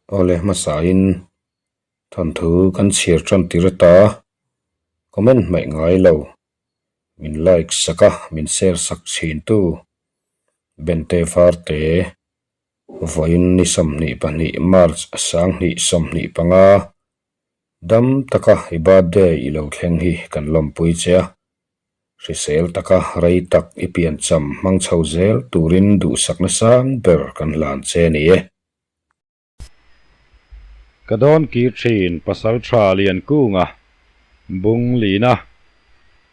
Awle hmasain thawnthu kan chhiar tan tir ata comment hmaih ngai lo min like sak a min share sak thin tu Bente Varte vawiin ni 22 March 2025 dam taka i birthday i lo thleng hi kan lawmpui che a. Hrisel taka rei tak i piancham hmang chho zel turin duhsakna sang ber kan hlan che ni e. Ka dawn kir thin pasal tha Liankunga, Bung Lina,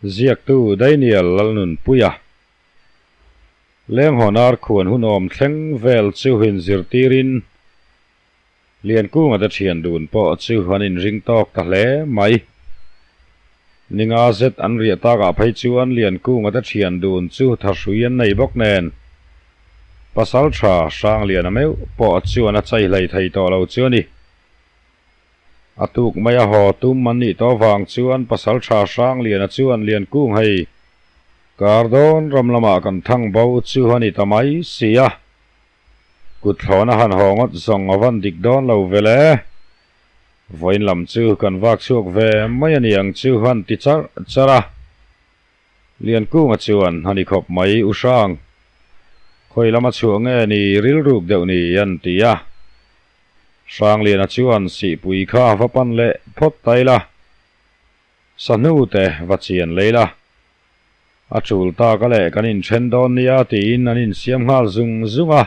ziaktu Daniel Lalnunpuia. Lenghawn ar khuan hunawm thleng vel chu inzirtirin Liankunga te thian dun pawh chu an inring tawk ta hle mai. Ninga zet an riah takah phei chuan Liankunga te thian dun chu thahrui an nei bawk nen. Pasal tha Hrangliana meuh pawh chuan a chai hlei thei tawh lo chu a ni. A tuk mai a haw tum an nih tawh vang chuan Pasal tha Hrangliana chuan Liankung hei kar dawn ram lamah kan thang bo chu a ni ta mai si a. Kut thlawn a han haw ngawt zawng a van dik dawn lo ve le. Vawiin lam chu kan vak chhuak ve mai a ni ang chu han ti charh charh a. Liankunga chuan a ni khawp mai U Hrang. Khawi lama chhuah nge ni rilruk deuh ni an ti a. Hrangliana chuan sihpui kha va pan leh phawt ta ila. Sahnu te va chian lei la. A tul tak a leh kan inthen dawn nia tiin an insiam nghal zung zung a.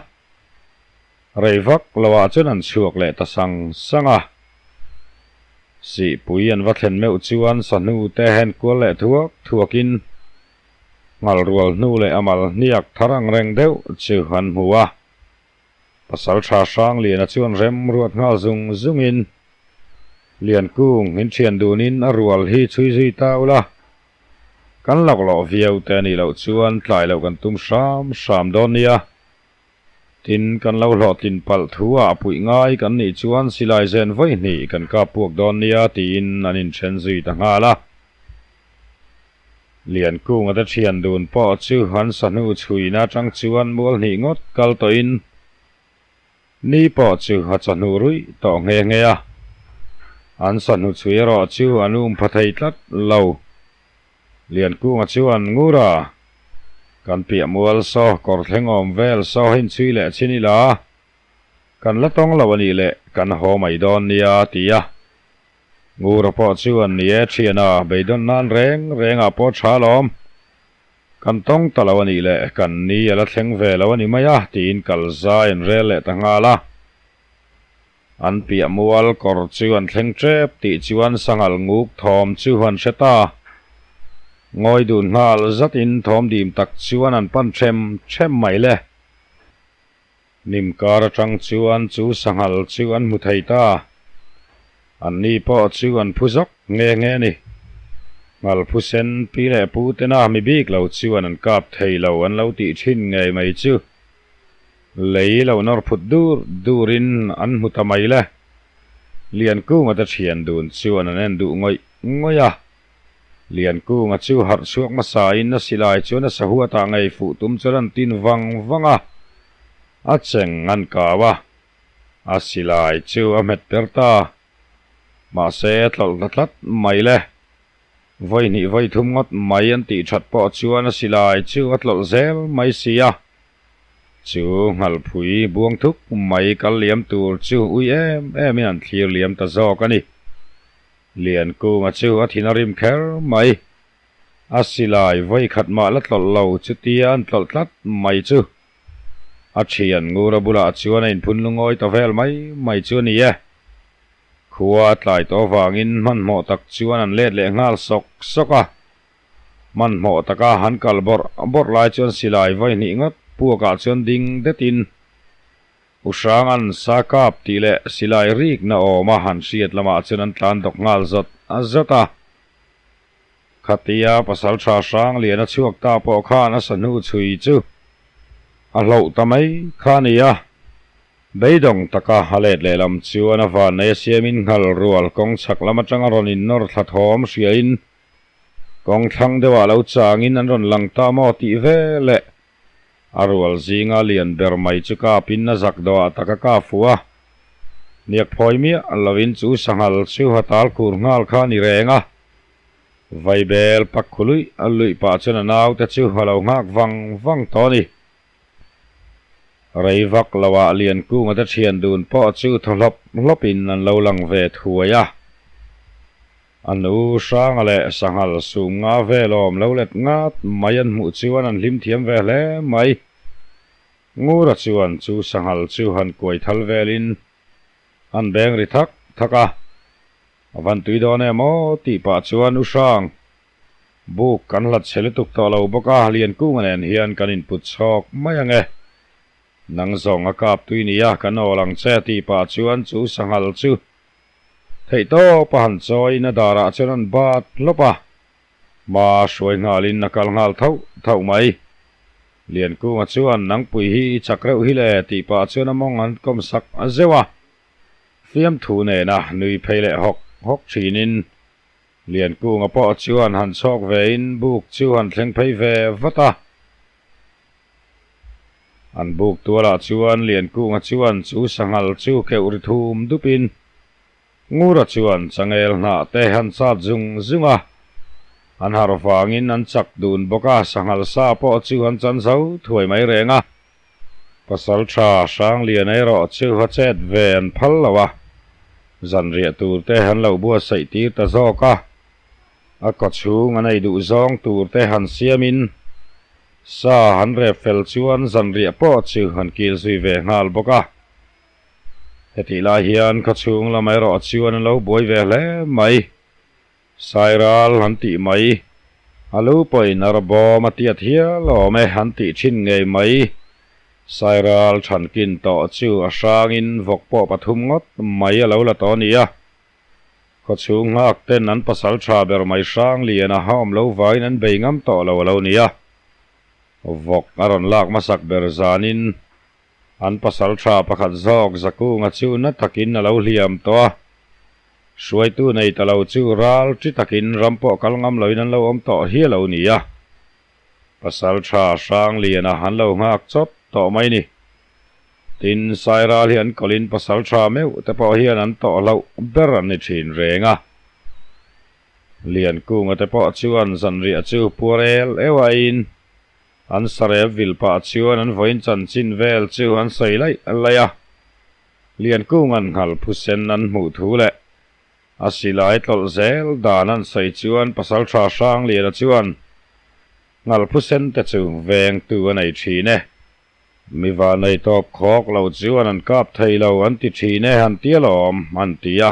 Rei vak loah chuan an chhuak leh ta sang sang a. Sihpui an va thlen meuh chuan sahnu te hen kual leh thuak thuakin ngal rual hnu leh a mal hniak thar ang reng deuh chu an hmu a. Pasaltha Hrangliana chuan rem ruat nghal zung zungin Liankung inthian dunin a rual hi chhui zui ta ula. Kan laklawh viau te a nih loh chuan tlai loh kan tum hram hram dawn nia. Tin, kan lo hlawhtlin palh thu ah puih ngai kan nih chuan silai zen vawi hnih kan kap puak dawn nia tiin an inthen zui ta nghal a. Liankunga te thian dun pawh chu an sahnu chhuina atang chuan mual hnih ngawt kal tawhin Ni pawh chu a chawhnu ruih tawh nghe nghe a, an sahnu chhui erawh chu an um pha thei tlat lo. Liankunga chuan ngur a, Kan piah mual saw kawr thleng awm vel saw hin chhui leh chin ila, kan la tawng lo a nih leh kan haw mai dawn nia a ti a. Ngura pawh chuan ni e thiana beidawn nan reng rengah pawh tha alawm. Kan tawng ta lo a nih leh kan ni a la thleng ve lo a ni mai a tiin kal zai an rel leh ta nghal a. An piah mual kawr chu an thleng tep tih chuan sanghal nguk thawm chu an hre ta. Ngawi dun nghal zatin thawm dim tak chuan an pan them them mai le. Hnim kar atang chuan chu sanghal chu an hmu thei ta. An ni pawh chu an phu zawk nghe nghe a ni. Ngal phu sen pi leh pu tena mi bik lo chuan an kap thei lo an lo tih thin ngei mai chu. Lei lo nawr phut dur durin an hmu ta mai le. Liankunga te thian dun chuan an en duh ngawih ngawih a. Liankunga chu harh chhuak hmasain a silai chuan a sahuatah ngei fuh tum chuan an tin vang vang a, a cheng an kau a, a silai chu a hmet per ta. Mahse a tlawlh ta tlat mai le. Vawi hnih vawi thum ngawt mai an tih that pawh chuan a silai chu a tlawlh zel mai si a. Chu nghalphui buang thuk mai kal liam tur chu ui em emin an thlir liam ta zawk a ni. Liankunga chu a thin a rim kher mai. A silai vawi khat mah la tlawlh lo chutia an tlawlh tlat mai chu. A thian Ngura bulah chuan a inphun lungawi ta vel mai mai chu a ni e. Khua a tlai tawh avangin hmanhmawh tak chuan an let leh nghal sawk sawk a. Hmanhmawh taka han kal bawrh bawrh lai chuan silai vawi hnih ngawt puakah chuan ding detin U Hranga'n sa kap tih leh silai rikna awm a han hriat lamah chuan an tlan dawk nghal zawt zawt a. Khatia Pasalṭha Hranglian a chhuak ta pawh khan a sahnu chhui chu a hloh ta mai kha a ni a. Beidawng taka a let lehlam chuan a vannei a siamin nghal rual kawng chhak lam atanga rawn innawr thla thawm hriain kawng thlang deuhah lo changin an rawn lang ta maw tih veleh A rual zinga lian ber mai chu kapin a zak dawhah tak a kap fuh a. Hniak phawi miah lovin chu sanghal chu a tal khur nghal kha a ni reng a. Vaibel pak khu luih luih pah chuan a naute chu a lo nghak vang vang tawh a ni. Rei vak loah Liankunga te thian dun pawh chu thaw hlawp hlawpin an lo lang ve thuai a. A nu Hranga leh Sanghal sum nga vel awm lo let ngat mai an hmuh chuan an hlim thiam ve hle mai. Ngura chuan chu Sanghal chu han kuai thal velin an beng ri thak thak a. A van tui dawn em aw tih pah chuan U Hrang, buk kan hlat chhe lutuk tawh lo bawk a, Liankunga nen hian kan input chhawk mai ang e. Nang zawng a kap tui nia kan awl ang che tih pah chuan chu Sanghal chu Theihtawp a han chawiin a darah chuan an bat hlawp a, hma hruai nghalin a kal nghal thauh thauh mai. Liankunga chuan Nangpui hi i chak reuh hi le tih pah chuan a mawng an kawm sak zeuh a, fiamthu nena nui phei leh hawk hawk thinin Liankunga pawh chuan han chhawk vein buk chu han thleng phei ve vat a. An buk tualah chuan Liankunga chuan chu sanghal chu keuh ri thum dupin Ngura chuan changel hnah te han chat zung zung a, an harh vangin an chak dun bawk a, sanghal sa pawh chu an chan zo thuai mai reng a. Pasaltha Hrangliana erawh chu a chet ve an phal lo a, zanriah tur te an lo buatsaih tir ta zawk a. A kawchhung an ei duh zawng tur te han siamin sa han rep fel chuan zanriah pawh chu han kil zui ve nghal bawk a. Hetih lai hian khawchhung lam erawh chuan an lo buai ve hle mai. Sairal han tih mai, a lu pawhin a rawbawm a tiat hial awm e han tih thin ngei mai. Sairal thankin tawh chu a hrangin vawk pawh pathum ngawt mai a lo la tawh a nia. Khawchhung nghak ten an pasal tha ber mai hrang lian a awm lo vangin an bei ngam tawh lo a lo ni a. Vawk a rawn lak hmasak ber zanin an pasal tha pakhat zawk Zakunga chu na takin a lo hliam tawh a. Hruaitu nei ta lo chu ral ṭi takin ram pawh kal ngam loin an lo awm tawh hi a lo ni a. Pasal tha hrang lian a han lo nghak chawt tawh mai ni. Tin, Sairal hi an kawlin pasal tha meuh te pawh hian an tawh hlauh ber an ni thin reng a. Liankunga te pawh chuan zanriah chu puar el eu aiin an sarep vil pah chuan an vawiin chanchin vel chu an sawi laih laih a. Liankunga'n nghal phusen an hmuh thu leh A silai tlawlh zel dan an sawi chuan Pasalṭha Hrangliana chuan Ngalphusen te chu vengtu a nei ṭhin e. Mi vanei tawp khawk lo chuan an kap thei lo an ti ṭhin e han ti alawm an ti a.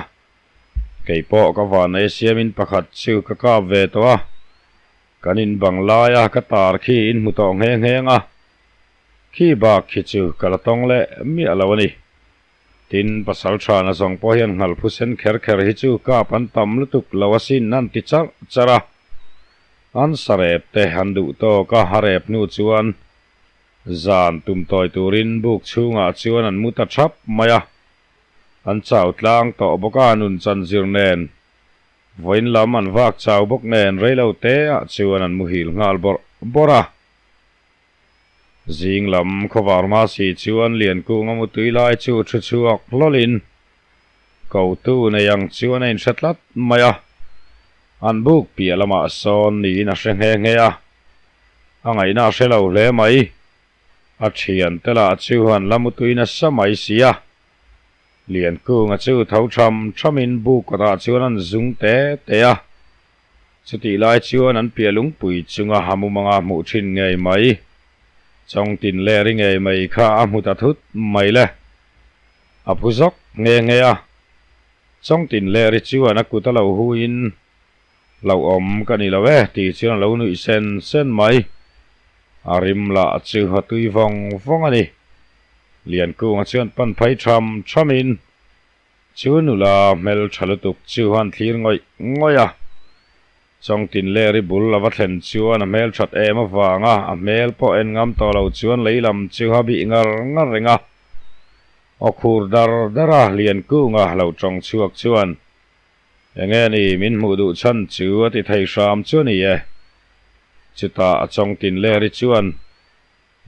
Kei pawh ka vanei siamin pakhat chu ka kap ve tawh a. Kan inbang laia ka tar khi in hmu tawh nghe nghe ang a. Khi bak khi chu ka la tawng leh miah lo a ni. Tin, pasal tha na zawng pawh hian nghal phusen kher kher hi chu kap an tam lutuk lo asin an ti charh charh a. An sarep te an duh tawk a, a rep hnu chuan zan tum tawi turin buk chhungah chuan an mu ta thap mai a. An chau tlang tawh bawk a, nun chan zir nen vawiin lam an vak chau bawk nen reilo te ah chuan an muhil nghal bawrh bawrh a. Zing lam khawvar hma si chuan Liankunga mutui lai chu thu chhuak hlawlin kotu nei ang chuan a inhre tlat mai a, an buk piah lamah sawn niin a hre nghe nghe a, a ngaihna a hre lo hle mai. A thiante lah chu an la mutui nasa mai si a, Liankunga chu tho tham thamin buk kawtah chuan an zung te te a. Chutih lai chuan an piah lungpui chunga ha mumanga hmuh thin ngei mai, Chawngtin leh ri ngei mai kha a hmu ta thut mai le. A phu zawk nghe nghe a. Chawngtin leh ri chuan a kut a lo huiin, Hlauhawm ka ni lo e tih chuan a lo nuih sen sen mai. A rim lah chu a tui vawng vawng a ni. Liankunga chuan pan phei tham thamin, Chu nula hmel tha lutuk chu han thlir ngawih ngawih a, Chawngtin leh ri bul a va thlen chuan a hmel that em avanga a hmel pawh en ngam tawh lo chuan lei lam chu a bih ngar ngar reng a. Aw khur dar dar a Liankunga lo tawng chhuak chuan, Enge ni min hmuh duh chhan chu a ti thei hram chu a ni e. Chutah a Chawngtin leh ri chuan,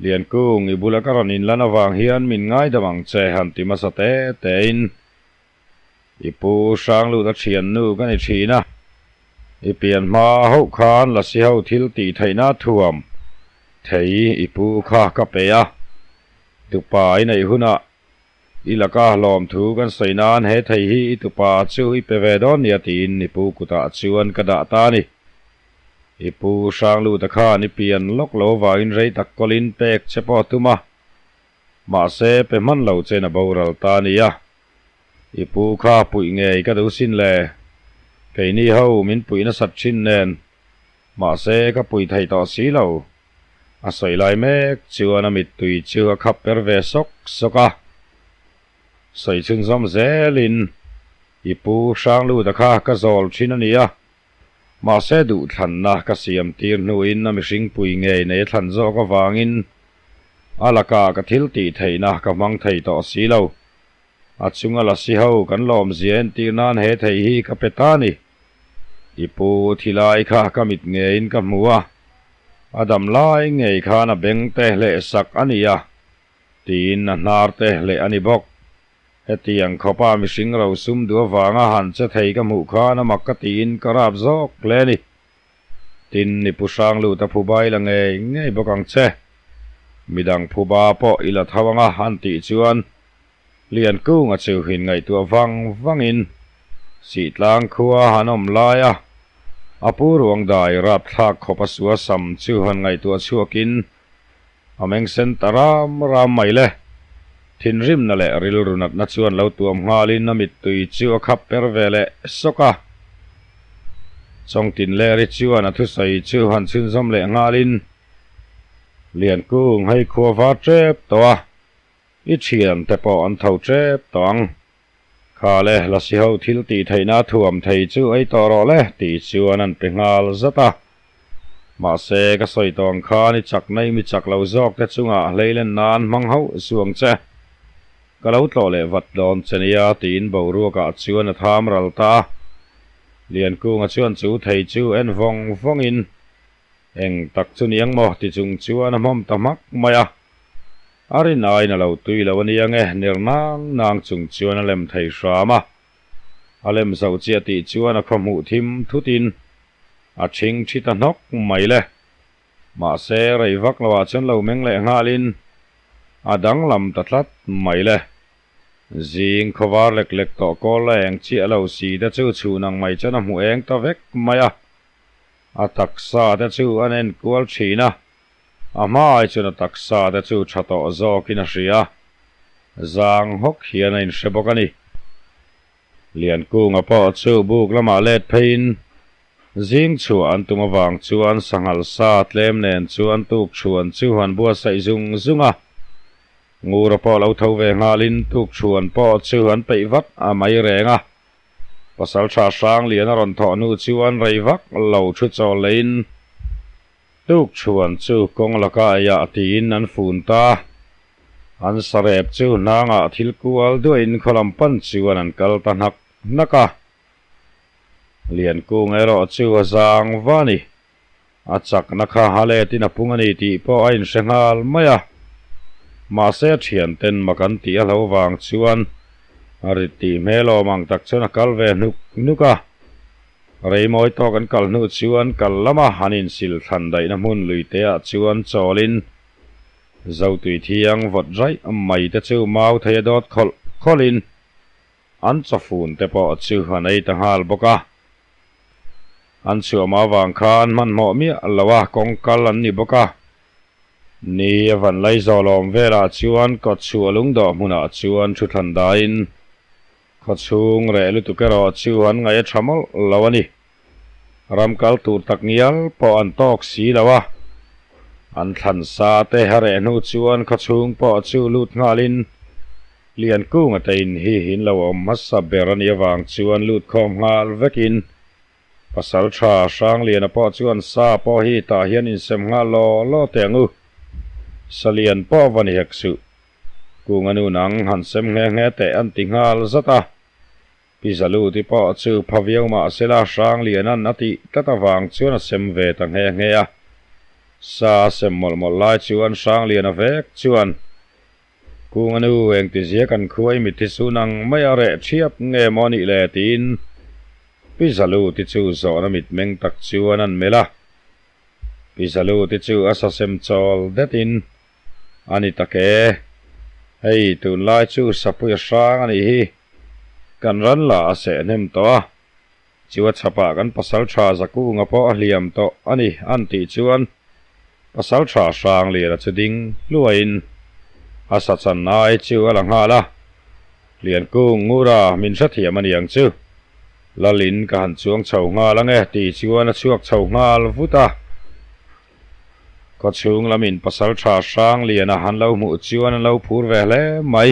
Liankung, i bula ka rawn inlan avang hian min ngaidam ang che han ti hmasa te tein. I pu Hrangluta thiannu ka ni thin a, i pian hma hauh khan Lasi ho thil tih theihna thuam thei i pu kha ka pe a, tupa i neih hunah i laka hlawmthu kan sawi nan he thei hi i tupa chu i pe ve dawn nia tiin i pu kutah chuan ka dah ta a ni. I pu Hrangluta khan i pian lawk lo avangin rei tak kawlin pek che pawh a tum a, mahse pe hman lo chen a boral ta a nia. I pu kha puih ngei ka duh sin le, keini ho min puih nasat thin nen, mahse ka puih thei tawh si lo. A sawi lai mek chuan a mittui chu a khap per ve sawk sawk a. Sawi chhunzawm zelin, I pu Hrangluta kha ka zawl thin a nia, Mahse duhthlanna ka siam tir hnuin a mihring pui ngei nei a thlan zawk avangin a laka ka thil tih theihna ka hmang thei tawh si lo. A chunga lasi ho kan lawmzia entir nan he thei hi ka pe ta ni. I pu thi lai kha ka mit ngeiin ka hmu a, a dam lai ngei khan a beng te hleh sak a ni a, tiin a hnar te hleh a ni bawk. Hetiang khawpa mihring ro sum duh avanga han che thei ka hmuh khan a mak ka tiin ka rap zawk hle a ni. Tin, i pu hrang lut a phuba i la ngei ngei bawk ang che. Midang phuba pawh i la tho anga han tih chuan Liankunga chu inngaihtuah vang vangin Sihtlang khua han awm lai a, a pu ruang dai rapthlak khawp a sua sam chu han ngaihtuah chhuakin A meng sen ta ram ram mai le. Thinrimna leh rilru natna chuan lo tuam nghalin a mittui chu a khap per ve leh sawk a. Chawngtinleri chuan a thusawi chu han chhunzawm leh nghalin, Liankung hei khua var tep tawh a, i thiante pawh an tho tep tawh ang. Kha le, Lasi ho thil tih theihna thuam thei chu ei tawh rawh le, tih chuan an pe nghal zat a. Mahse, ka sawi tawh ang khan i chakna i mi chak lo zawk te chungah hleilen nan hmang hauh su ang che. Ka lo tlawh leh vat dawn che nia, tiin boruakah chuan a tham ral ta a. Liankunga chuan chu thei chu en vawng vawngin, Eng tak chu ni ang maw? ti chung chuan a hmawm ta hmak mai a. A rin aiin a lo tui lo a nia nge, ner nang nang chung chuan a lem thei hram a. A lem zo chiah tih chuan a khaw hmuh thim thutin a thing thi ta hnawk mai le. Mahse, rei vak loah chuan lo meng leh nghalin a danglam ta tlat mai le. Zing khawvar lek lek tawh kawl la eng chiah lo si te chu chhun ang mai chuan a hmu eng ta vek mai a. A taksa te chu an enkual thin a. A hmai chuan a taksa te chu tha tawh zawkin a hria. Zang hawk hian a inhre bawk a ni. Liankunga pawh chu buk lamah let pheiin zing chhuah an tum avang chuan sanghal sa tlem nen chuan tuk chhuan chu han buatsaih zung zung a. Ngura pawh lo tho ve nghalin tuk chhuan pawh chu an peih vat a mai reng a. Pasaltha Hrangliana rawn thawh hnu chuan rei vak lo thu chawl leiin Tuk chhuan chu kawng laka eiah tiin an fun ta. An sarep chu hnangah thil kual duahin khawlam pan chuan an kal ta hnak hnak a. Liankung erawh chu a zang va a ni. A chakna kha a letin a pung a ni tih pawh a inhre nghal mai a. Mahse a thianten mak an tih a hlo vang chuan a rit tih hmel awm ang tak chuan a kal ve hnuk hnuk a. Reimawi tawk an kal hnu chuan kal lama an insil thlan daihna hmun luiteah chuan chawlin Zotui thiang vawt raih mai te chu mau thei a dawt khawlh khawlhin an chawfun te pawh chu an ei ta nghal bawk a. An chhuahma avang khan hmanhmawh miah lo a kawng kal an ni bawk a. Ni a van lai zawlawm velah chuan kawtchhuah lungdawh hmunah chuan thu thlan daiin Khawchhung reh lutuk erawh chu an ngaih a tha mawlh lo a ni. Ram kal tur tak ngial pawh an tawk si lo a. An thlan sa te a reh hnu chuan khawchhung pawh chu lut nghalin Liankunga te in hi in lo awm hmasa ber a nih avang chuan lut khawm nghal vekin Pasal tha Hrangliana pawh chuan sa pawh hi tah hian insem nghal law law teh ang u. Salian pawh va ni hek suh. Kunga nu nang han sem nghe nghe teh an ti nghal zat a. Pi Zaluti pawh chu pha viau mah sela Hrangliana'n a tih tlat avang chuan a sem ve ta nghe nghe a. Sa a sem mawlh mawlh lai chuan Hrangliana vek chuan, Kunga nu engtizia kan khuai mitthi sun ang mai a reh ṭhiap nge maw nih le tiin Pi Zaluti chu zawhna mitmeng tak chuan an melh a. Pi Zaluti chu a sasem chawl detin A ni tak e, hei tunlai chu sapui a hrang a nih hi, kan ran lah a seh hnem tawh a, Chu a chhapah kan pasalṭha Zakunga pawh a hliam tawh a ni an tih chuan pasalṭha Hrangliana chu ding hluaiin a sa chan ai chu a la nghal a, Liankung Ngura min hrethiam a niang chu Lalin ka han chuang chho nghal ange ti chuan a chhuak chho nghal vut a. Khawchhung lamin pasalṭha Hrangliana han lo hmuh chuan an lo phur ve hle mai.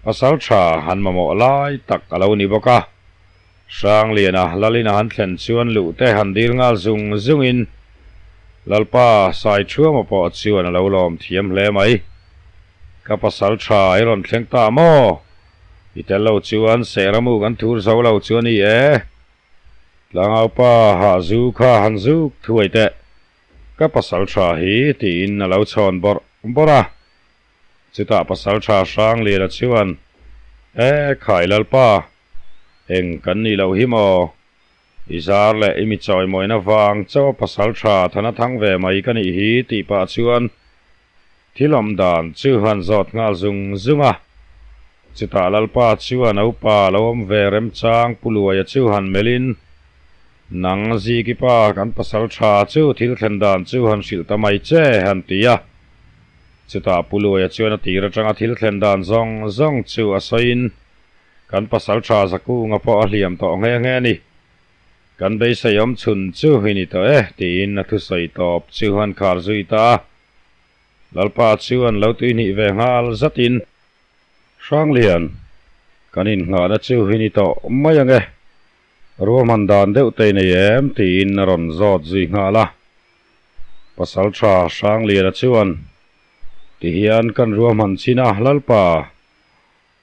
Pasalṭha han mamawh lai tak a lo ni bawk a. Hrangliana Lalina han thlen chuan luh te han dil nghal zung zungin Lalpa Saiṭhuama pawh chuan a lo lawm thiam hle mai. Ka pasalṭha i rawn thleng ta maw? I tel lo chuan Sehramu kan thur zo lo chu a ni e. Tlangaupa hah zu kha han zuk thuai teh, ka pasal tha hi tiin a lo chhawn bawrh bawrh a. Chutah pasal tha Hrangliana chuan, E khai Lalpa, eng kan nih loh hi maw? I zar leh i mi chawimawina vang chauh a pasal tha thana thang ve mai ka nih hi tih pah chuan Thil awm dan chu han zawt nghal zung zung a, chutah Lalpa chuan a upa lo awm ve remchang Pu Luaia chu han melhin, Nang Ziki pa kan pasal tha chu thil thlen dan chu han hrilh ta mai che han ti a. Chutah Pu Luaia chuan a tir atanga thil thlen dan zawng zawng chu a sawiin, Kan pasal tha Zakunga pawh a hliam tawh nghe nghe a ni. Kan beisei awm chhun chu i ni tawh e tiin a thusawi tawp chu han khar zui ta a. Lalpa chuan lo tuihnih ve nghal zatin, Hranglian, kan innghahna chu hi ni tawh mai ang e, ruahman dan deuh te i nei em? tiin a rawn zawt zui nghal a. Pasalṭha Hrangliana chuan, Tihian kan ruahman chin a, Lalpa,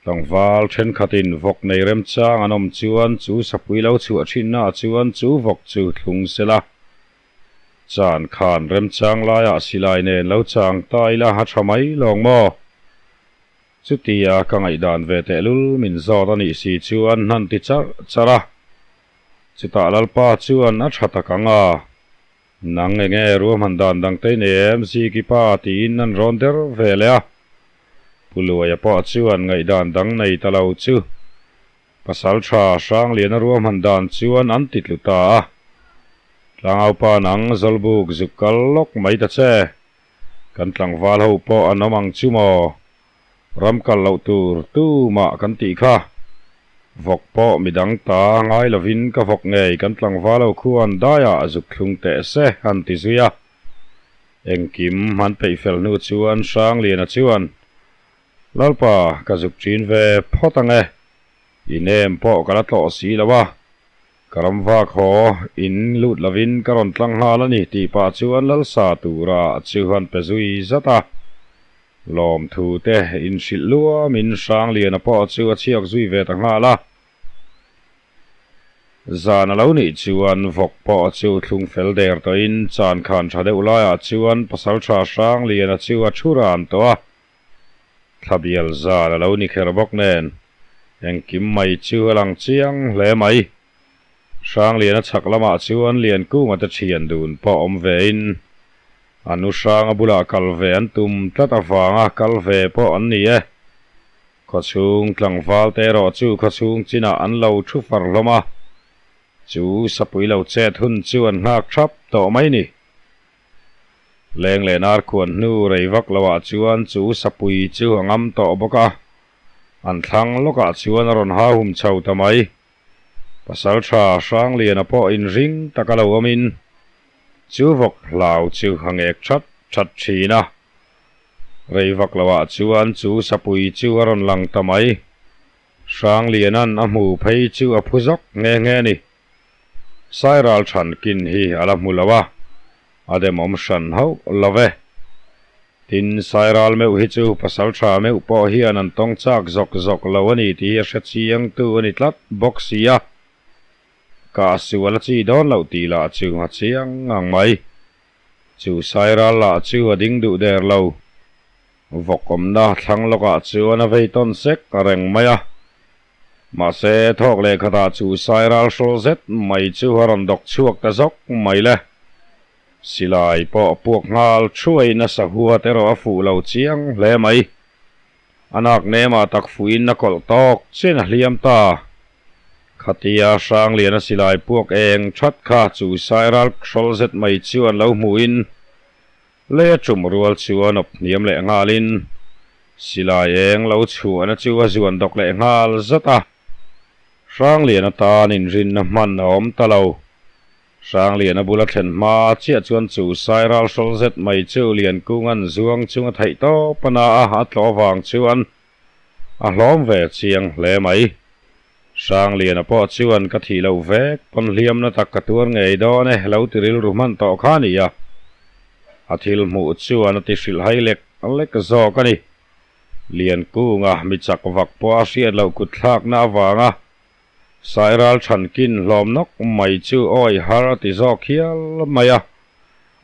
tlangval ṭhenkhatin vawk nei remchang an awm chuan chu sapui lo chhuah ṭhinnaah chuan chu vawk chu thlung sela, Chan khan remchang laiah silai nen lo chang ta ila a tha mai lawng maw? Chutia ka ngaihdan ve tehlul min zawt a nih si chuan hnan ti charh charh a. Chutah Lalpa chuan a tha tak ang a, Nang enge ruahman dan dang te nei em Ziki pa tiin an rawn der ve leh a. Pu Luaia pawh chuan ngaihdan dang nei ta lo chu Pasal tha Hrangliana ruahman dan chuan an ti tlu ta a. Tlangaupa nang Zawlbuk zuk kal lawk mai ta che. Kan tlangval ho pawh an awm ang chu maw? Ram kal loh tur tumah kan tih kha. Vawk pawh midang ta ngai lovin ka vawk ngei kan tlangval ho khuan daiah zuk thlung teh se an ti zui a. Engkim an peih fel hnu chuan Hrangliana chuan Lalpa, ka zuk ṭin ve phawt ang e. I nem pawh ka la tlawh si lo a, ka ram vak haw in lut lovin ka rawn tlang nghal a ni tih pah chuan Lalsa tura chu han pe zui zat a. Lawmthu te inhrilh luamin Hrangliana pawh chu a chhiak zui ve ta nghal a. Zan a lo nih chuan vawk pawh chu thlung fel der tawhin chan khan ṭha deuh laiah chuan Pasalṭha Hrangliana chu a ṭhu ran tawh a. Thlabial zan a lo ni kher bawk nen, engkim mai chu a lang chiang hle mai. Hrangliana chhak lamah chuan Liankunga te thian dun pawh awm vein, a nu Hranga bulah kal ve an tum tlat avanga kal ve pawh an ni e. Khawchhung tlangval te erawh chu khawchhung chinah an lo thu far hlawm a, chu sapui lo chet hun chu an nghak thap tawh mai ni. Leng leh nar khuan hnu rei vak lo ah chuan chu sapui chu a ngam tawh bawk a, an thlang lawkah chuan a rawn hau hum chho ta mai. Pasalṭha Hrangliana pawh inring tak a lo awmin chu vawk hlau chu a ngek that that ṭhin a. Rei vak lo ah chuan chu sapui chu a rawn lang ta mai. Hrangliana'n a hmu phei chu a phu zawk nghe nghe a ni. Sairal thankin hi a la hmu lo a, a demawm hran hauh lo ve. Tin, Sairal meuh hi chu pasal tha meuh pawh hian an tawng chak zawk zawk lo a ni tih hi a hre chiangtu a ni tlat bawk si a. Kah sual a chi dawn loh tih lah chu a chiang ngang mai. Chu Sairal lah chu a ding duh der lo. Vawk awmna thlang lawkah chuan a vei tawn sek reng mai a. Mahse, thawk leh khatah chu sai ral hrawl zet mai chu a rawn dawk chhuak ta zawk mai le. Silai pawh puak nghal thuaiin a sahuat erawh a fuh lo chiang hle mai. A nak nemah tak fuhin a kawlh tawk chian a hliam ta. Khatia Hrangliana silai puak eng that kha chu sai ral hrawl zet mai chuan lo hmuhin Lei a tum rual chuan awp hniam leh nghalin silai eng lo chhuahna chu a zuan dawk leh nghal zat a. Hrangliana tan inrinna hman a awm ta lo. Hrangliana bula thlen hma chiah chuan chu sai ral hrawl zet mai chu Liankunga'n zuang chunga theih tawp a na a, a tlawh vang chuan A hlawm ve chiang hle mai. Hrangliana pawh chuan ka thih loh vek pawn hliamna tak ka tuar ngei dawn e lo ti rilru hman tawh kha a ni a. A thil hmuh chuan a ti hrilh hai lek lek zawk a ni. Liankunga mi chak vak pawh a hriat loh kut thlakna avanga Sairal chhankin hlawm nawk mai chu awi har a ti zawk hial mai a.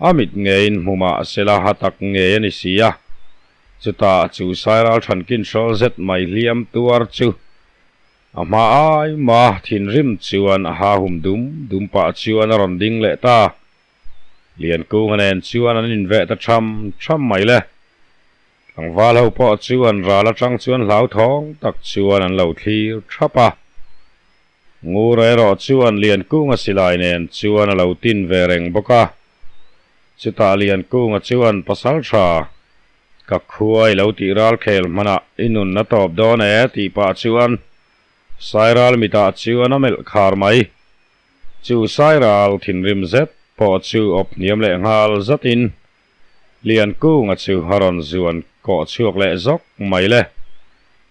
A mit ngeiin hmu mah sela ha tak ngei a ni si a. Chutah chu Sairal chhankin hrawl zet mai hliam tuar chu a hma ai ma thinrim chuan a ha hum dum dum pah chuan a rawn ding leh ta. Liankunga nen chuan an inveh ta tham tham mai le. Tlangval ho pawh chu an ral atang chuan hlauthawng tak chuan an lo thlir thap a. Ngur erawh chuan Liankunga silai nen chuan a lo tin ve reng bawk a. Chutah Liankunga chuan pasal tha, Ka khua i lo tih ral khel hmanah i nun a tawp dawn e tih pah chuan Sairal mitah chuan a melh khar mai. Chu Sairal thinrim zet pawh chu awp hniam leh nghal zatin Liankunga chu a rawn zuan kawh chhuak leh zawk mai le.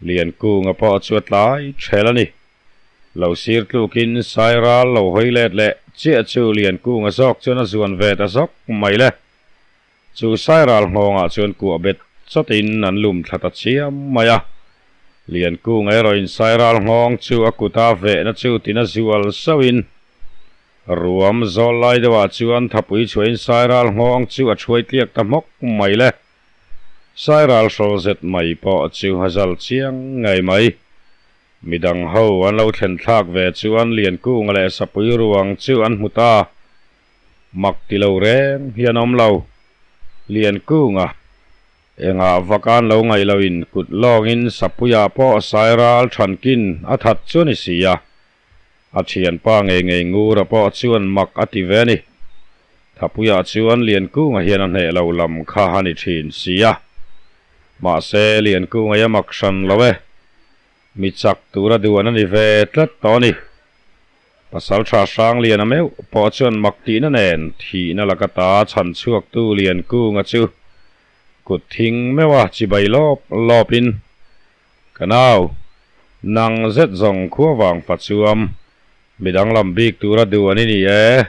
Liankunga pawh chu a tlai ṭhel a ni. Lo sir tlukin Sairal lo hawi let leh chiah chu Liankunga zawk chuan a zuan ve ta zawk mai le. Chu Sairal nghawngah chuan kuah bet chawtin an lum thla ta chiam mai a. Liankunga erawhin Sairal nghawng chu a kuta vehna chu tina zual sauhin Ruam zawl lai deuhah chuan thapui chhuahin Sairal nghawng chu a thuai tliak ta hmawk mai le. Sairal hrawl zet mai pawh chu a zal chiang ngei mai. Midang ho an lo thlen thlak ve chuan Liankunga leh Sapui ruang chu an hmu ta. Mak ti lo reng hi an awm lo. Liankunga engah vak an lo ngaih loin kut lawngin Sapuia pawh Sairal thankin a that chu a ni si a. A thianpa ngei ngei Ngura pawh chuan mak a ti ve a ni. Thapuiah chuan Liankunga hian a hneh lo lam kha a ni thin si a. Mahse, Liankunga hi a mak hran lo e. Mi chak tura duan a ni ve tlat tawh a ni. Pasaltha Hrangliana meuh pawh chuan mak tihna nen thihna laka ta chhan chhuaktu Liankunga chu kut thing meuha chibai lawp lawpin Ka nau, nang zet zawng khua vang fa chuam, mi danglam bik tura duh an i ni e.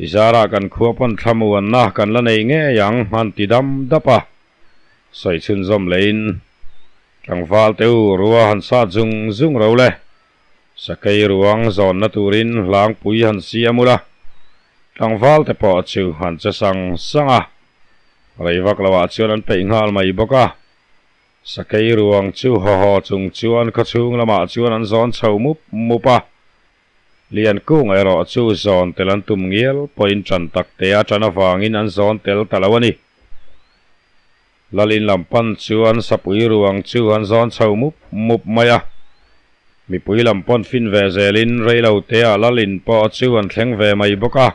I zarah kan khua pawn thlamuanna kan la nei ngei ang han ti dam dap a. Sawi chhunzawm leiin, Tlangval te u rua han sat zung zung ro le. Sakei ruang zawnna turin hlangpui han siam ula. Tlangval te pawh chu han che sang sang a. Rei vak loah chuan an peih nghal mai bawk a. Sakei ruang chu haw haw chung chuan khawchhung lamah chuan an zawn chho mup mup a. Liankung erawh chu zawn tel an tum ngial pawhin ṭan tak te a ṭan avangin an zawn tel ta lo a ni. Lalin lam pan chuan sapui ruang chu an zawn chho mup mup mai a. Mipui lam pawn fin ve zelin reilo teah Lalin pawh chu an thleng ve mai bawk a.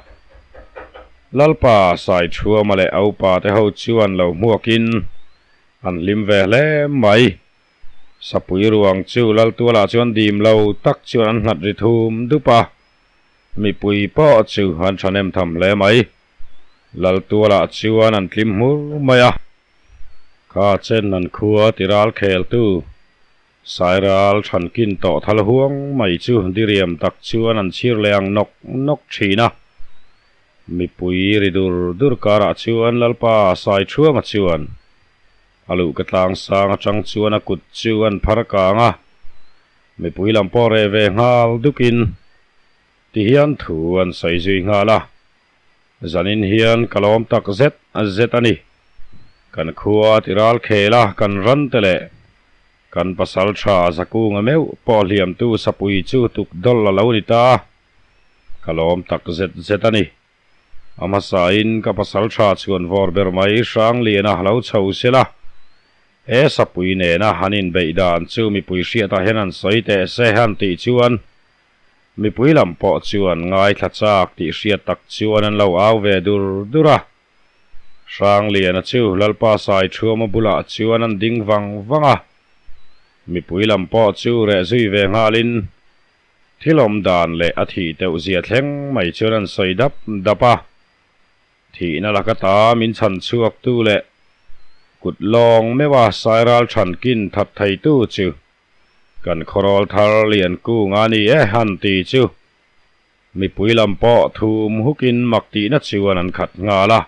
Lalpa Saithuama leh a upa te ho chuan lo hmuakin An hlim ve hle mai. Sapui ruang chu Laltualah chuan dim lo tak chuan an nghat ri thum dup a. Mipui pawh chu an thahnem tham hle mai. Laltualah chuan an tlim hmur mai a. Kha chen an khua ti ral kheltu Sairal thankin tawh thal huang mai chu diriam tak chuan an chhir leh ang nawk nawk thin a. Mipui ri dur dur karah chuan Lalpa Saithuama chuan a luh ka tlang sang atang chuan a kut chu an phar kang a, mipui lam pawh reh ve nghal dukin ti hian thu an sawi zui nghal a. Zanin hian ka lawm tak zet zet a ni. Kan khua tiral khel a, kan ran te leh kan pasal tha Zakunga meuh pawh hliamtu sapui chu tuk dawl a lo ni ta. Ka lawm tak zet zet a ni. A hmasain ka pasal tha chhuan vawr ber mai Hrangliana lo chho sela, he sapui nena han inbeih dan chu mipui hriatah hian han sawi teh se han tih chuan mipui lam pawh chuan ngaithla chak tih hriat tak chuan an lo au ve dur dur a. Hrangliana chu Lalpa Saithuama bulah chuan an ding vang vang a, mipui lam pawh chu reh zui ve nghalin thil awm dan leh a thih teuh zia thleng mai chuan an sawi dap dap a. Thihna laka ta min chhan chhuaktu leh kut lawng meuha Sairal chhankin that theitu chu kan khawrawl thar Liankung a ni e han ti chu Mipui lam pawh thum hukin mak tihna chuan an khat nghal a.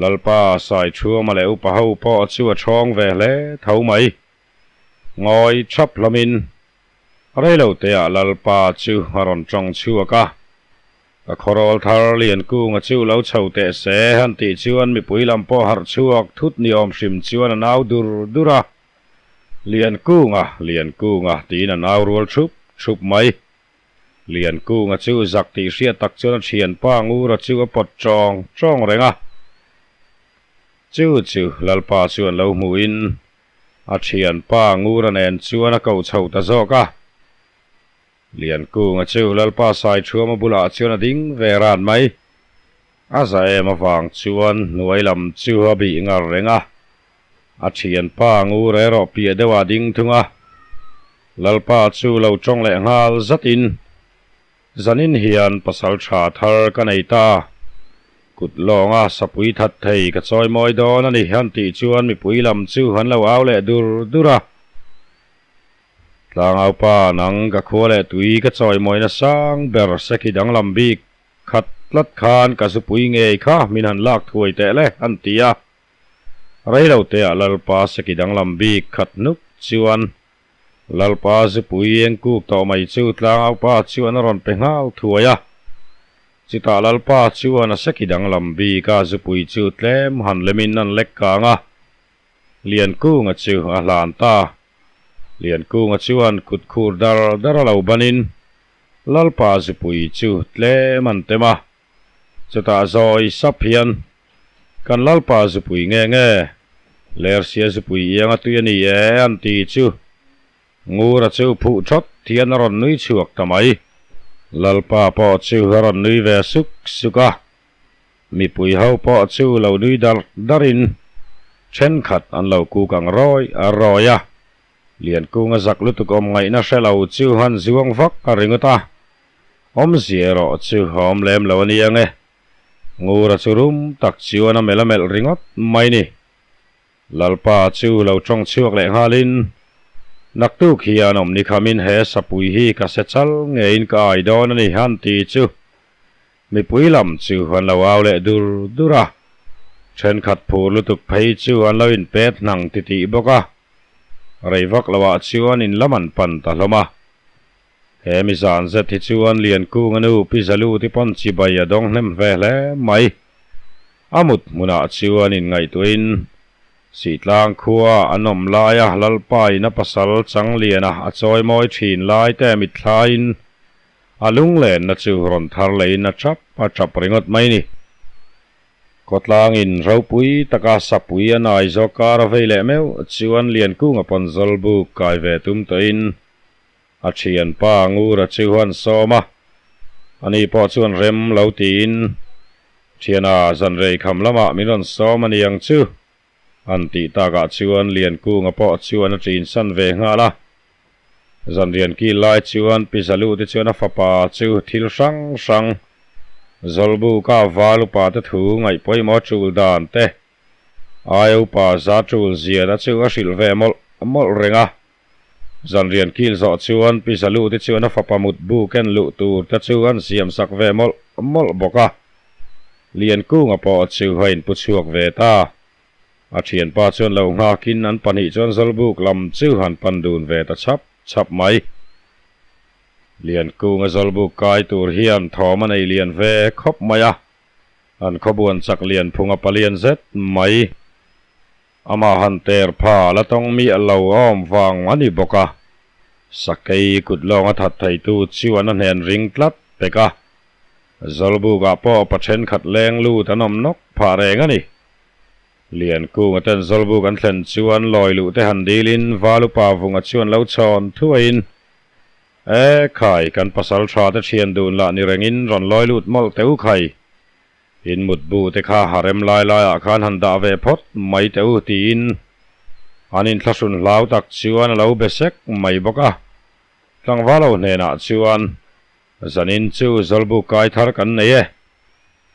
Lalpa Saichhuama leh upa ho pawh chu a chhawng ve hle tho mai. Ngawi thap hlawmin reiloteah Lalpa chu a rawn tawng chhuak a. Ka khawrawl thar Liankunga chu lo chho teh se han tih chuan mipui lam pawh harh chhuak thut ni awm hrim chuan a nau dur dur a. Liankunga, Liankunga tiin a nau rual thup thup mai. Liankunga chu zak tih hriat tak chuan a thianpa Ngura chu a pawt tawng tawng reng a. Chu chu Lalpa chuan lo hmuhin a thianpa Ngura nen chuan a ko chho ta zawk a. Liankunga chu Lalpa Saithuama bulah chuan a ding ve ran mai. A za em avang chuan hnuai lam chu a bih ngar reng a. A thianpa Ngura erawh piah deuhah a ding thung a. Lalpa chu lo tawng leh nghal zatin, Zanin hian pasal tha thar ka nei ta. Kut lawnga sapui that thei ka chawi mawi dawn a ni han tih chuan mipui lam chu an lo au leh dur dur a. Tlangaupa nang ka khua leh tui ka chawi mawina sang ber seki danglam bik khat tlat khan ka zupui ngei kha min han lak thuai teh le an ti a. Reiloteah Lalpa seki danglam bik khat nuk chuan Lalpa zupui eng kuk tawh mai chu tlangaupa chuan a rawn pe nghal thuai a. Chutah Lalpa chuan a seki danglam bik a zupui chu tlem han lemin an lek kang a, Liankunga chu a hlan ta. Liankunga chuan kut khur dar dar a lo banin Lalpa zupui chu tlem an tem a. Chutah zawi sap hian, Kan Lalpa zupui nge nge? Lersia zupui iang a tui a ni e, an ti chu. Ngura chu phuh thawt hian a rawn nui chhuak ta mai. Lalpa pawh chu a rawn nui ve suk suk a. Mipui ho pawh chu lo nui dar darin thenkhat an lo kuk ang rawi a rawi a. Liankunga zak lutuk awm ngaihna hre lo chu han zuang vak a ringawt a. Awmzia erawh chu a awm lem lo a ni ang e. Ngura chu rum tak chuan a melh a melh ringawt mai ni. Lalpa chu lo tawng chhuak leh nghalin, Naktuk hian awm ni khamin he sapui hi ka se chal ngeiin ka ai dawn a ni han ti chu mipui lam chu an lo au leh dur dur a. Thenkhat phur lutuk phei chu an lo inpet hnang titih bawk a. Rei vak loah chuan in lam an pan ta hlawm a. He mi zan zet hi chuan Liankunga nu Pi Zaluti pawn chibai a dawng hnem ve hle mai. A mut hmunah chuan inngaihtuahin Sihtlang khua an awm laia Lalpain a pasal Changliana a chawi mawi thin lai te mitthlaiin a lunglenna chu rawn thar leiin a tap a tap ringawt mai ni. Khawtlangin ropui taka sapui a nai zawk kar a vei leh meuh chuan Liankunga pawn Zawlbuk kai ve tum tawhin A thianpa Ngura chu an sawm a, ani pawh chuan rem lo tiin, Thiana, zanrei kham lamah min rawn sawm a ni ang chu, an tih takah chuan Liankunga pawh chuan a ṭinsan ve nghal a. Zanrian kil lai chuan Pi Zalute chuan a fapa chu thil hrang hrang, Zawlbuka val upa te thu ngaih pawimawh ṭul dan te, aia upa za ṭul ziana chu a hrilh ve mawlh mawlh reng a. Zanrian kil zawh chuan Pi Zalute chuan a fapa mutbu ken luh tur te chu an siam sak ve mawlh mawlh bawk a. Liankunga pawh chu a inpu chhuak ve ta. A thianpa chuan lo nghakin an pahnih chuan Zawlbuk lam chu han pan dun ve ta chhap chhap mai. Liankunga Zawlbuk kai tur hian thawm a nei lian ve khawp mai a. An khawbuan chak Lianphunga palian zet mai. Amah han ter pha la tawng miah lo a awm vang a ni bawk a, sakei kut lawnga that theitu chuan a hnen ring tlat pek a. Zawlbukah pawh pa thenkhat leng lut an awm nawk phah reng a ni. Liankunga ten Zawlbuk an thlen chuan lawi luh te han dilin Valupa vunga chuan lo chhawn thuaiin, E khai, kan pasal tha te thian dun lah ni rengin rawn lawi lut mawlh teh u khai. In mutbu te kha ha rem lai laiah khan han dah ve phawt mai teh u tiin an inthlahrun hlau tak chuan a lo be sek mai bawk a. Tlangvalo hnenah chuan Zanin chu Zawlbuk kai thar kan nei e.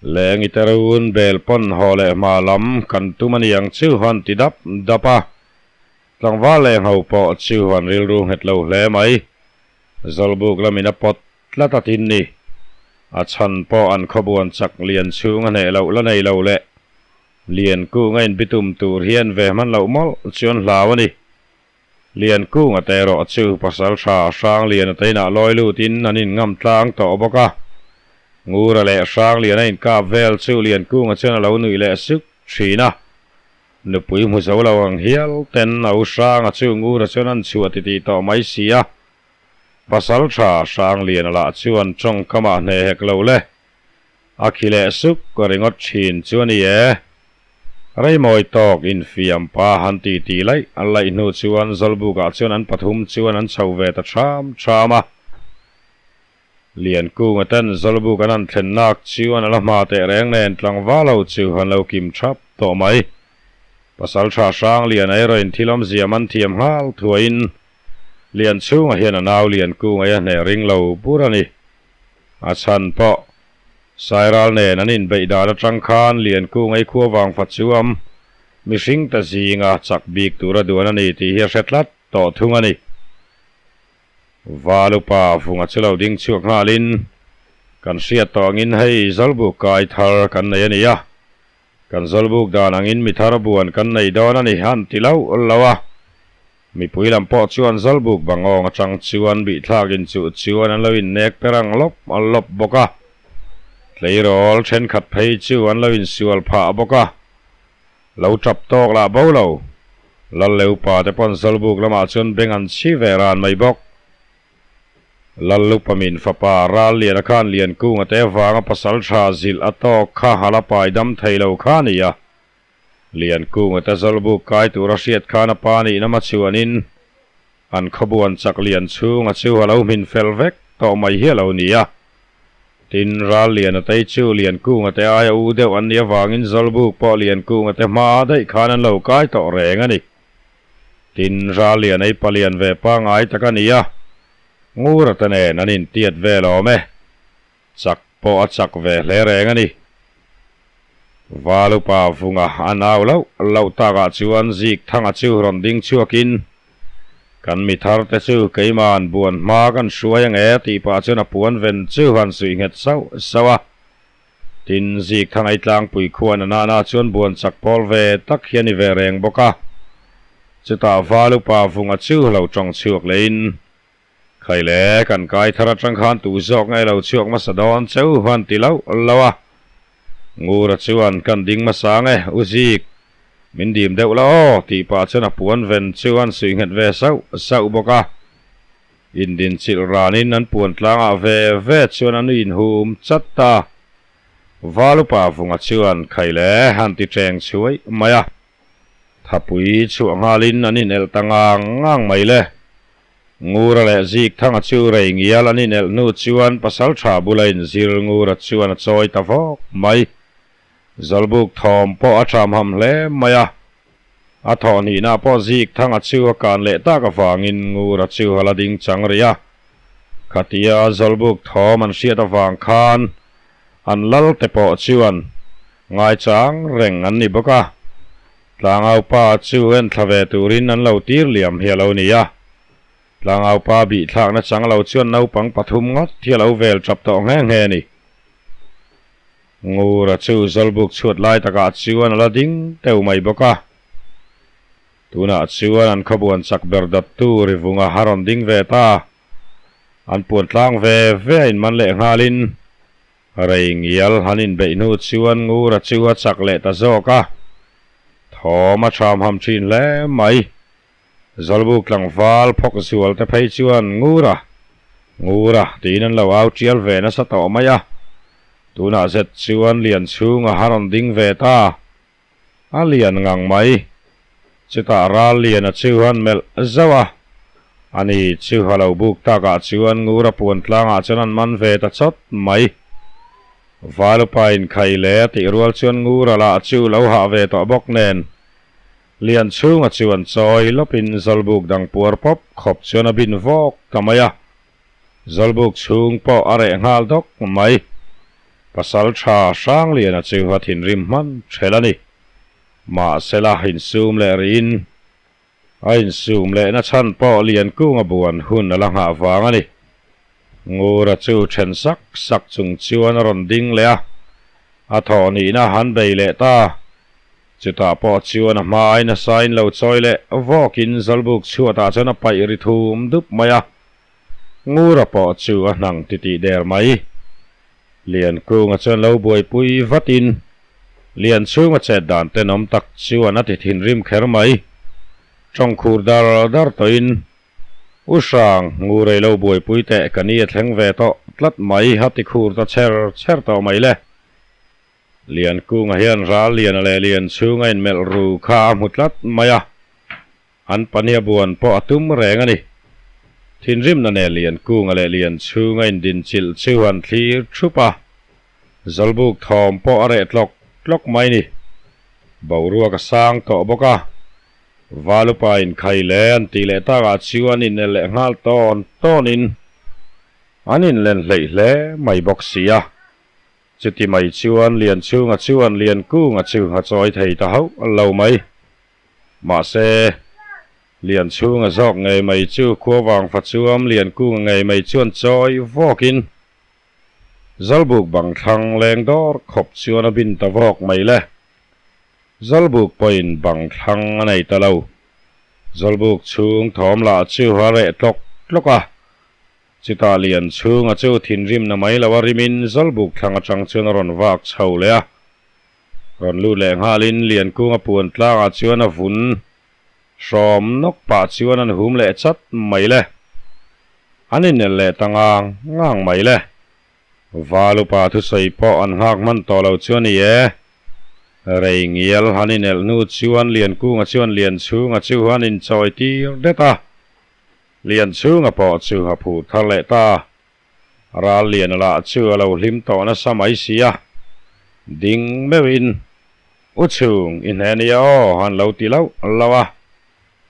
Leng i terun bel pawn haw leh hma lam kan tum a niang chu han ti dap dap a. Tlangval leh ngho pawh chu an rilru nghet lo hle mai. Zawlbuk lamin a pawt tlat a tin ni. A chhan pawh an khawbuan chak lian chhung a hneh loh la nei lo leh lian kung a inbitum tur hian ve hman loh mawlh chu an hlau a ni. Liankunga te erawh chu pasal tha Hrangliana te inah lawi lutin an inngam tlang tawh bawk a. Ngura leh Hrangliana inkap vel chu Liankunga chuan a lo nuih leh suk thin a. Nupui hmu zo lo ang hial ten a u Hranga chu Ngura chuan an chhuah titih tawh mai si a. Pasal tha Hrangliana lah chuan tawngkamah hne hek lo le. A khi leh suk ringawt thin chu a ni e. Reimawi tawk infiam pa han ti ti laih a laih hnu chuan Zawlbukah chuan an pathum chuan an chho ve ta ṭham ṭham a. Liankunga ten Zawlbuk an han thlen nak chuan a la hma teh reng nen tlangval ho chu an lo kim ṭhap tawh mai. Pasalṭha Hrangliana erawh in thil awmzia man thiam nghal thuaiin Lianchhunga hian a nau Liankunga hi a hneh ring lo bur a ni. A chhan pawh Sairal nen an inbeih dan atang khan Liankunga i khua vang fa chuam mihring ta zinga chak bik tura duan a ni tih hi a hre tlat tawh thung a ni. Valupa vunga chu lo ding chhuak nghalin, Kan hriat tawh angin hei Zawlbuk kai thar kan nei a ni a, Kan Zawlbuk dan angin mi thar buan kan nei dawn a ni han ti lo lo a. Mipui lam pawh chuan Zawlbuk bangawng atang chuan bihthlak inchuh chuan an lo innek per ang lawp lawp bawk a. Tleirawl thenkhat phei chu an lo insual phah bawk a. Lo tap tawk lah bo lo. Lal leh upa te pawn Zawlbuk lamah chuan beng an chhi ve ran mai bawk. Lallupamin fapa Ralliana khan Liankunga te avanga pasal tha zilh a tawk kha a la pai dam thei lo kha a ni a. Liankunga te Zawlbuk kai tura hriat khan a pa nihna hmachhuanin an khawbuan chak lian chhunga chu a lo hmin fel vek tawh mai hi a lo ni a. Tin, Ralliana tei chu Liankunga te aia u deuh an nih avangin Zawlbuk pawh Liankunga te hma daih khan an lo kai tawh reng a ni. Tin, Ralian ei palian ve pangai tak a ni a, Ngura te nen an intiat vel awm e. Chak pawh a chak ve hle reng a ni. Valupa vunga a nau loh loh takah chuan Zikthanga chu rawn ding chhuakin, Kan mi thar te chu keima'n buan hma kan hruai ange tih pah chuan a puan ven chu han suih nghet sauh sauh a. Tin, Zikthang ei tlangpui khuan a nana chuan buan chak pawl ve tak hi a ni ve reng bawk a. Chutah Val upa vunga chu lo tawng chhuak lehin, Khai le, kan kai thar atang khan tu zawk nge lo chhuak hmasa dawn cheu han ti loh lo a. Ngura chuan, Kan ding hmasa ang e, U Zik, min dim deuh la aw, tih pah chuan a puan ven chu an suih nghet ve sauh sauh bawk a. Indinchilh ranin an puan tlangah ve ve chuan an inhum chat ta. Valupa vunga chuan khai le han ti teng chhuai mai a. Thapui chhuah nghalin an inelh ta ngang ngang mai le. Ngura leh Zikthanga chu rei ngial an inelh hnu chuan pasaltha bula inzir Ngura chuan a chawi ta vawk mai. Zawlbuk thawm pawh a ṭham ham hle mai a. A thawh hnihna pawh zik thang a chu a kan leh tak avangin ngur a chu a la ding chang rih a. Khatia Zawlbuk thawm an hriat avang khan an lal te pawh chuan ngaichang reng an ni bawk a. Tlangaupa chu en thla ve turin an lo tir liam hi a lo ni a. Tlangaupa bihthlakna chang lo chuan naupang pathum ngawt hi a lo vel tap tawh nghe nghe a ni. Ngura chu Zawlbuk chhuat lai takah chuan a la ding teuh mai bawk a. Tunah chuan an khawbuan chak ber dattu Rivunga a rawn ding ve ta. An puan tlang ve ve a inman leh nghalin rei ngial han inbeih hnu chuan Ngura chu a chak leh ta zawk a. Thawm a ṭham ham ṭhin hle mai. Zawlbuk tlangval phawk zual te phei chuan Ngura, Ngura tiin an lo au ṭial ve nasa tawh mai a. Tunah zet chuan Lianchhunga a rawn ding ve ta. A lian ngang mai. Chutah ral lian a chu han melh zauh a. Ani chu a lo buk takah chuan Ngura puan tlangah chuan an man ve ta chawt mai. Valupa inkhai leh a tih rual chuan Ngura lah chu lo hah ve tawh bawk nen. Lianchhunga chu an chawi lawpin Zawlbuk dang puar pawp khawp chuan a bin vawk ta mai a. Zawlbuk chhung pawh a reh nghal dawk mai. Pasal tha Hrangliana chu a thinrim hman ṭhelh a ni. Mahsela insum leh rihin a insum lehna chhan pawh Liankunga buan hun a la nghah vang a ni. Ngura chu ṭhen sak sak chung chuan a rawn ding leh a, a thawh nihna han bei leh ta. Chutah pawh chuan a hma ai nasain lo chawi leh vawkin Zawlbuk chhuatah chuan a paih ri thum dup mai a. Ngura pawh chu a hnang titih der mai. Liankunga chuan lo buaipui vatin Lianchhunga chet dan tenawm tak chuan a ti thinrim kher mai. Tawngkhur dar dar tawhin, U Hrang, Ngurei lo buaipui teh ka ni a thleng ve tawh tlat mai a ti khur ta chher chher tawh mai le. Liankunga hian ral Liana leh Lianchhunga inmelh ru kha a hmu tlat mai a. An pahniha buan pawh a tum reng a ni. Thinrimna nen Liankunga leh Lianchhunga indinchilh chu an thlir thup a, Zawlbuk thawm pawh a reh tlawk tlawk mai ni. Boruak a sang tawh bawk a, Valupa inkhai leh an tih leh takah chuan inel leh nghal tawn tawnin an inlen hleih hle mai bawk si a. Chuti mai chuan Lianchhunga chuan Liankunga chu a chawi thei ta hauh lo mai. Mahse, Lianchhunga zawk ngei mai chu khuavang fa chuam Liankunga ngei mai chuan chawi vawkin Zawlbuk bang thlang leng dawr khawp chuan a bin ta vawk mai le. Zawlbuk pawhin bang thlang a nei ta lo. Zawlbuk chhung thawm lah chu a reh tlawk tlawk a. Chutah Lianchhunga chu thinrimna mai lo a rimin Zawlbuk thlang atang chuan a rawn vak chho leh a. Rawn lut leh nghalin Liankunga puan tlangah chuan a vun hrawm nawk pah chuan an hum leh chat mai le. An inel leh ta ngang ngang mai le. Val upa thusawi pawh an nghak hman tawh lo chu a ni e. Rei ngial han inelh hnu chuan Liankunga chuan Lianchhunga chu an inchawi tir det a. Lianchhunga pawh chu a phur thar leh ta. Ral lian lah chu a lo hlim tawh nasa mai si a, ding meuhin, U chhung, i hne nia aw, han lo ti lauh lauh a.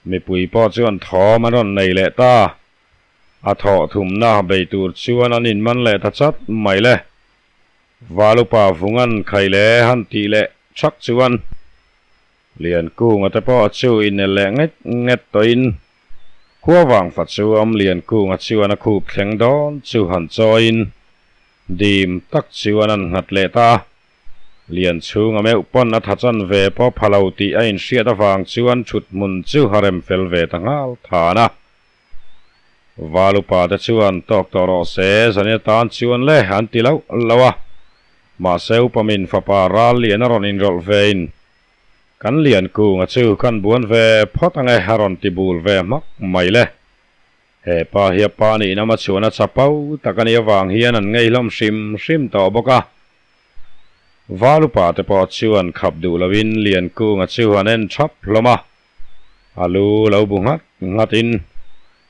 Mipui pawh chuan thawm an rawn nei leh ta. A thawh thumna bei tur chuan an inman leh ta chat mai le. Valupa vungan khai le han tih leh thak chuan Liankunga te pawh chu inel leh nget nget tawhin Khuavang fa chu awm Liankunga chuan a khup thleng dawn chu han chawiin dim tak chuan an nghat leh ta a. Lianchhunga meuh pawn a tha chan ve pawh pha lo tih a inhriat avang chuan thut hmun chu a rem fel ve ta nghal than a. Valupa te chuan tawk tawh rawh se zanin atan chuan le an ti loh loh a. Mahse upamin fapa ral lian a rawn inrawlh vein Kan Liankunga chu kan buan ve phawt ange a rawn ti bul ve hmak mai le. He pa hi a pa nih nama chuan a chapo tak a nih avang hian an ngei hlawm hrim hrim tawh bawk a. Valupa te pawh chuan khap duh loin Liankunga chu an en thap hlawm a. A lu lo bu nghat nghatin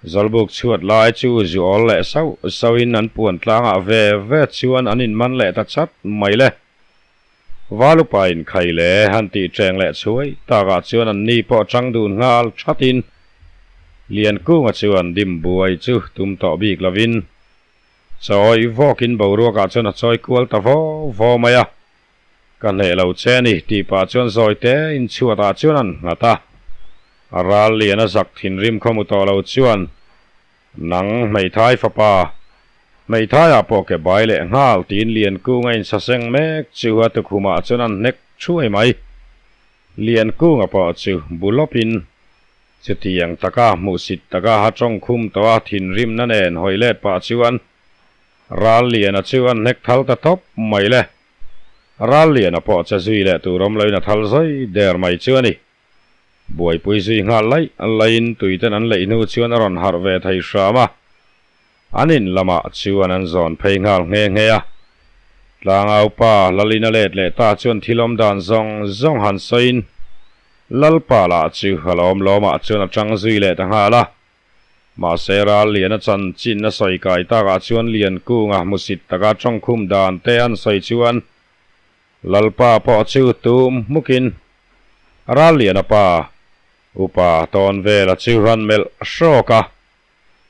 Zawlbuk chhuat lai chu zu awl leh sauh sauhin an puan tlangah ve ve chuan an inman leh ta chat mai le. Valupa in khai le han tih ṭeng leh chhuai takah chuan an ni pawh ṭang dun nghal ṭhatin Liankunga chuan dim buai chu tum tawh bik lovin chawi vawkin boruakah chuan a chawi kual ta vaw vaw mai a, Ka hneh lo che a ni tih pah chuan zawi te in chhuatah chuan an nghat a, a ral lian a zak thinrim khawmu tawh lo chuan Nang hmeithai fapa, hmeithaiah pawh ke bai leh nghal tiin Liankunga insaseng mek chu a tukhumah chuan an hnek thuai mai. Liankunga pawh chu bu lawpin chutiang taka hmuhsit taka ha tawngkhum tawh a thinrimna nen hawi let pah chuan Ral Liana chu an hnek thal ta tawp mai le. Ral Liana pawh che zui leh tur awm loin a thal zawi der mai chu a ni. Buaipui zui nghal laih laihin tuiten an leih hnu chuan a rawn harh ve thei hram a, an in lamah chuan an zawn phei nghal nghe nghe a. Tlangaupa Lalina let leh ta chuan thil awm dan zawng zawng han sawiin Lalpa lah chu a lawm lawmah chuan a tang zui leh ta nghal a. Mahse ral liana chanchin a sawi kai takah chuan Liankunga hmusit taka tawngkhum dan te an sawi chuan Lalpa pawh chu tum hmukin Ralliana pa upa tawn vela chu han melh hrawk a.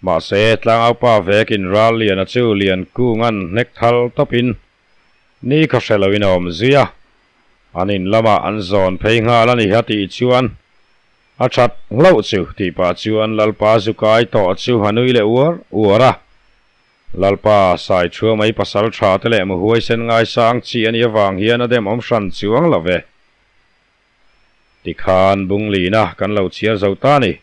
Mahse tlangaupa vekin Ralliana chu Liankunga'n hnek thal tawpin ni khaw hre loin a awm zui a, an in lamah an zawn phei nghal a ni a tih chuan a that hlauh chu tih pah chuan Lalpa zu kai tawh chu a nui leh uar uar a. Lalpa, sai thua mai pasal tha te leh muhuaisen ngaisang chi a nih avang hian a dem awm hran chuang lo ve. Tikhan Bunglina kan lo chhiar zo ta ni.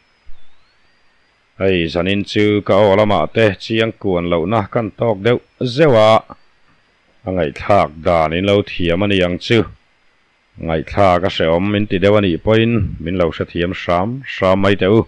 Hei zanin chu ka aw lamah te chiang kuan lohna kan tawk deuh zeuh a, a ngaihthlak dan in lo thiam a ni ang chu. Ngaihthlak a hrehawm min ti deuh a nih pawhin min lo hrethiam hram hram mai teh u.